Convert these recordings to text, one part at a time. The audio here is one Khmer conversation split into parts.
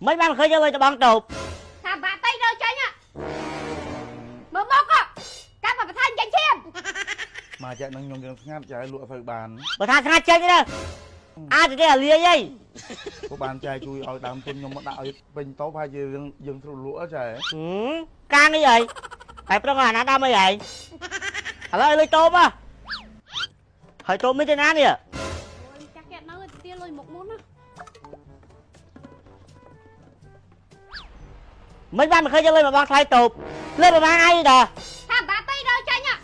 មិនបានឃើញយកលុយទៅបងតូប ថាបាក់តៃរើចេញមើលមកកាប់មកបន្ថែមចេញឈាម មកចែកនឹងខ្ញុំយើងស្ងាត់ចែកលក់ទៅបាន បើថាស្ងាត់ចេញទៅអាចទៅគេអាលាយអី ក៏បានចែកជួយឲ្យដើមទុនខ្ញុំមកដាក់ឲ្យពេញតូបហើយយើងយើងស្រួលលក់ចែ កាងអីអីតែប្រងអាណាដាំអីឯងឥឡូវឲ្យលុយតូបហ៎ហើយតូបមានទៅណានេះ អូយចាស់គេនៅទាលុយមុខមុនណា មិនបានមកឃើញយកលុយមកបងថ្លៃតូបលើប្រហែលថ្ងៃដែរ ថាបាក់តៃរើចេញ អឺ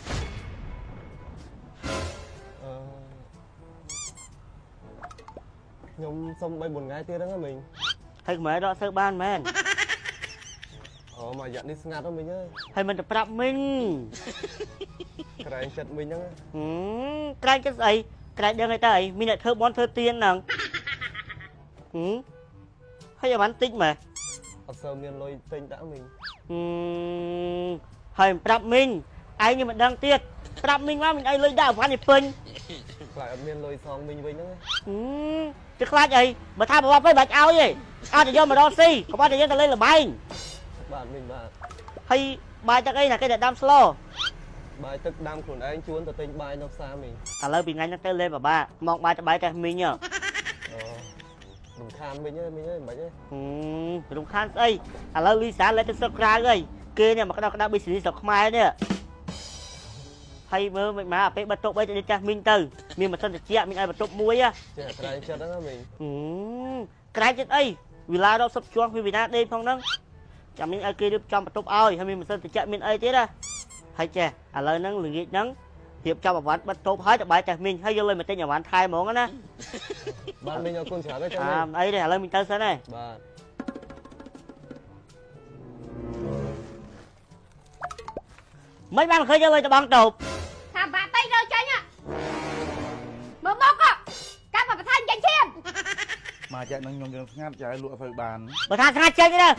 ខ្ញុំសុំ3 4ថ្ងៃទៀតហ្នឹងណាមីង ហើយខ្មែរដកសើបានមែន អូមួយរយៈនេះស្ងាត់ហ្នឹងមីងអើយ ហើយមិនទៅប្រាប់មីង ក្រែងចិត្តមីងហ្នឹង ក្រែងចិត្តស្អីក្រែងដឹងអីទៅអីមានអ្នកធ្វើបន់ធ្វើទៀនហ្នឹងហើយឲ្យបានតិចម៉េះ អត់សូវមានលុយទិញដាក់មីង ហើយប្រាប់មីងឯងនេះមិនដឹងទៀតប្រាប់មីងមកមីងឲ្យលុយដាក់អវ៉ាន់នេះពេញ ខ្លាចអត់មានលុយសងមីងវិញហ្នឹង ទៅខ្លាចអីបើថាបបពេញបាច់ឲ្យទេអត់ទៅយកមករកស៊ីកុំឲ្យតែយើងទៅលេងល្បែង បាទមីងបាទ ហើយបាយទឹកអីណាគេតែដាំស្ល បាយទឹកដាំខ្លួនឯងជួនទៅទិញបាយនៅផ្សារមីង ឥឡូវពីថ្ងៃហ្នឹងទៅលេងបបាមកបាយតបាយតែមីង អូរំខានមីងអើយមីងអើយមិនបាច់ទេ រំខានស្អីឥឡូវលីសាលេងទៅស្រុកក្រៅអីគេនេះមកក្តៅក្តៅប៊ីស៊ីស្រុកខ្មែរនេះហើយមើលមិនមកអាពេលបិទតុបអីទៅចាស់មីងទៅមានម៉ាស៊ីនត្រជាក់មីងឲ្យបន្ទប់មួយ ចេះក្រែងចិត្តហ្នឹងណាមីង ក្រែងចិត្តអីវិឡារកសុបជាងពីវិណាដេកផងហ្នឹងចាំមីងឲ្យគេរៀបចំបន្ទប់ឲ្យហើយមានម៉ាស៊ីនត្រជាក់មានអីទៀតណាហើយចេះឥឡូវហ្នឹងល្ងាចហ្នឹងរៀបចំអវ៉ាន់បិទតូបហើយទៅបាយចាស់មីងហើយយកលុយមកទិញអវ៉ាន់ថែហ្មងណា បាទមីងអរគុណច្រើនទេចា អា មីង អីទេឥឡូវមីងទៅសិនហើយ បាទ មិនបានឃើញយកលុយទៅបងតូប ថាបាក់តៃរើចេញមើលមកកាប់មកបន្ថែមចេញឈាម មកចែកនឹងខ្ញុំយើងស្ងាត់ចែកលក់ទៅបាន បើថាស្ងាត់ចេញទៅ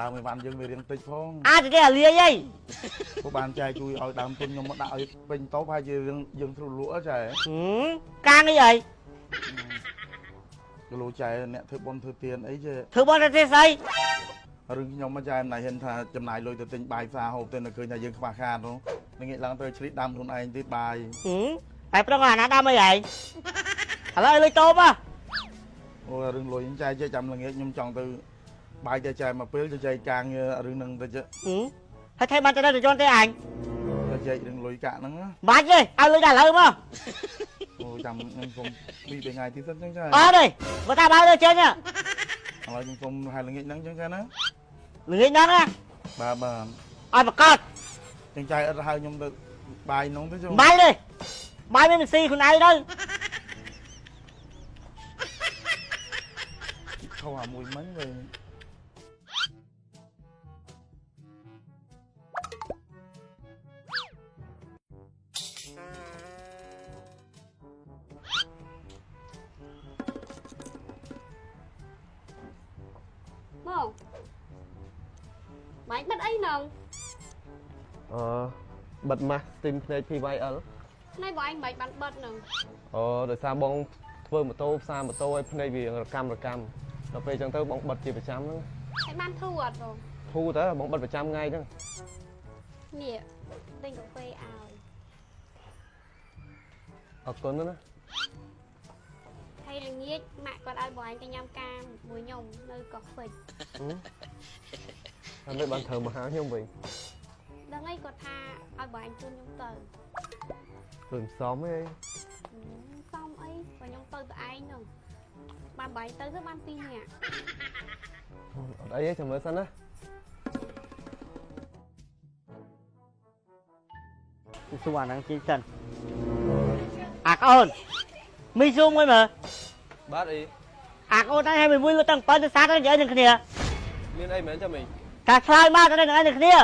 ដើមមួយវ៉ាន់យើងវារៀងតិចផង អាចទៅគេអាលាយអី ក៏បានចែកជួយឲ្យដើមទុនខ្ញុំមកដាក់ឲ្យពេញតូបហើយយើងយើងស្រួលលក់ចែ កាងអីអី គីឡូចែអ្នកធ្វើបុណ្យធ្វើទានអីចេះ ធ្វើបន់ទៅទេស្អី រឿងខ្ញុំមកចែមិនដែលហ៊ានថាចំណាយលុយទៅទិញបាយផ្សារហូបទៅនៅឃើញថាយើងខ្វះខាតនោះនឹងងាកឡើងទៅឆ្លៀតដាំខ្លួនឯងទៀតបាយ តែប្រងអាណាដាំអីឯងឥឡូវឲ្យលុយតូបហ៎ អូរឿងលុយហ្នឹងចែចេះចាំល្ងាចខ្ញុំចង់ទៅបាយចែចែមកពេលចែចែការងាររឿងហ្នឹងទៅចេះ ហើយថៃបានទៅដល់ទៅជន់ទេអញ ទៅចែករឿងលុយកាក់ហ្នឹងណា បាច់ទេឲ្យលុយដល់ឥឡូវមក អូចាំខ្ញុំសុំពីរបីថ្ងៃទៀតសិនចឹងចា អត់ទេបើថាបើទៅចេញ ឥឡូវខ្ញុំសុំហើយល្ងាចហ្នឹងចឹងចាណា ល្ងាចហ្នឹងណា បាទបាទ ឲ្យប្រកាស ចឹងចែអត់ហៅខ្ញុំទៅបាយហ្នឹងទៅចុះ បាយទេបាយមានមិនស៊ីខ្លួនឯងទៅ ខុសអាមួយមិញវិញ មកបាញ់បិទអីហ្នឹង អឺបិទម៉ាស់ Steam ភ្នែក PYL ថ្ងៃបងឯងមិនបានបិទហ្នឹង អូដោយសារបងធ្វើម៉ូតូផ្សារម៉ូតូឲ្យភ្នែកវារកម្មរកម្មដល់ពេលអញ្ចឹងទៅបងបិទជាប្រចាំហ្នឹង ហើយបានធូរអត់បង ធូរតើបងបិទប្រចាំថ្ងៃហ្នឹង នេះទិញកាហ្វេឲ្យ អរគុណណាស់ ហើយល្ងាចម៉ាក់គាត់ឲ្យបងឯងទៅញ៉ាំការមួយខ្ញុំនៅកោះពេជ្រ ហើយមិនបានត្រូវមកហៅខ្ញុំវិញ ដឹងអីគាត់ថាឲ្យបងឯងជូនខ្ញុំទៅ ដូចមិនសមទេ សមអីបើខ្ញុំទៅតែឯងហ្នឹងបានបងឯងទៅទៅបាន2នាក់ អត់អីទេចាំមើលសិនណា សួរអាហ្នឹងជីសិនអាកអូនមីសួរមួយមើល បាទអី អាកអូនតែឲ្យមួយលើតាំង7ទៅសាទៅនិយាយនឹងគ្នា មានអីមែនចាំមីង ថាឆ្លើយមកទៅនឹងឯងនឹងគ្នា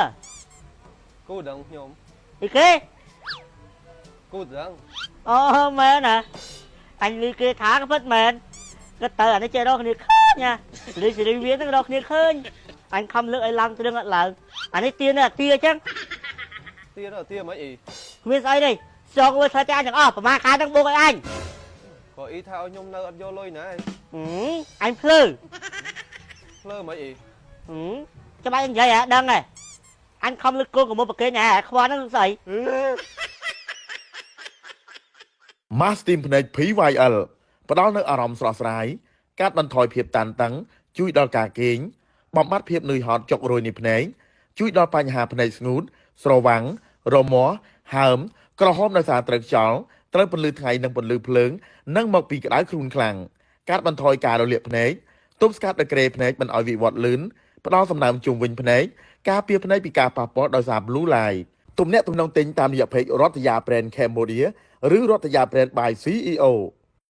គូដឹងខ្ញុំ អីគេ គូដឹង អូមែនណាអញឮគេថាក៏ពិតមែនក៏ទៅអានេះចេះរកគ្នាឃើញណាឬសេរីវានឹងរកគ្នាឃើញអញខំលើកឲ្យឡើងត្រឹងអត់ឡើងអានេះទៀននេះអាទាអញ្ចឹង ទាទៅទាមិនអី គ្មានស្អីទេសងលុយថ្លៃតែអញទាំងអស់ប្រហែលខែទាំងបុកឲ្យអញ ក៏អ៊ីថាឲ្យខ្ញុំនៅអត់យកលុយណា អញភ្លឺ ភ្លើមិនអី ហឹមច្បាស់និយាយហ่ะដឹងហ៎អញខំលើកគោកុំមកប្រគេនហ่ะខ្វល់ហ្នឹងស្អី ម៉ាស់ទីមភ្នែក PYL ផ្ដល់នូវអារម្មណ៍ស្រស់ស្រាយកាត់បន្ថយភាពតានតឹង ជួយដល់ការគេងបំបត្តិភាពនឿយហត់ចុករយនៃភ្នែកជួយដល់បញ្ហាភ្នែកស្ងួត ស្រវាំងរមាស់ហើម ក្រហមដោយសារត្រូវខ្យល់ត្រូវពន្លឺថ្ងៃនិងពន្លឺភ្លើង និងមកពីក្តៅខ្លួនខ្លាំងកាត់បន្ថយការរលាកភ្នែកទប់ស្កាត់ដក្រេភ្នែកមិនឲ្យវិវត្តលឿនផ្ដល់សំណើមជុំវិញភ្នែកការពារភ្នែកពីការប៉ះពាល់ដោយសារ Blue Light ទំនាក់ទំនងទិញតាមរយៈ page រដ្ឋយា Brand Cambodia ឬរដ្ឋយា Brand by CEO។